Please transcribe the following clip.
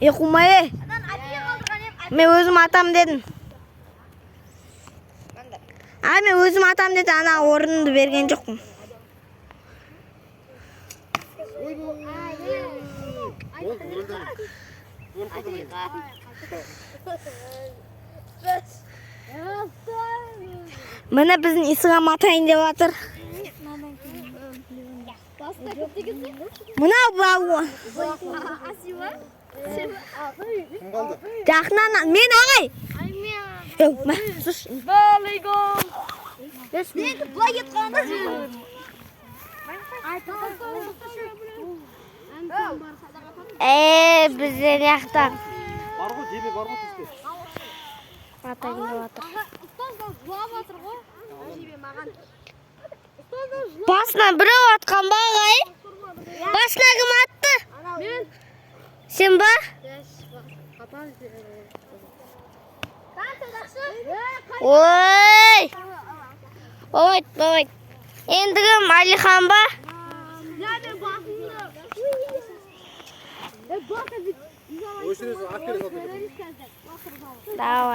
Е, қумай, е. Мен өзім атам дедім. А, мен өзім атам деді, ана орынды берген жоқпын. Болды, өлді. Өліп қалды. Міне, біздің Ислам атайын деп жатыр. Мынау балуан. Кім қалды? Жақыннан мен, ағай. Е, мә, сұс. Былай кетіп қалғанда. Е, бізде жақта Бар ғой, жебе бар ғой тиіспе. атайын деп жатыр. Ұстаздан жылап жатыр ғой. Басына біреу атқан ба, ағай? Басына кім атты? Мен. Сен ба? Ой! Болмайды, болмайды. Енді кім? Әлихан ба? Өшіре сал, алып келе сал. Давай.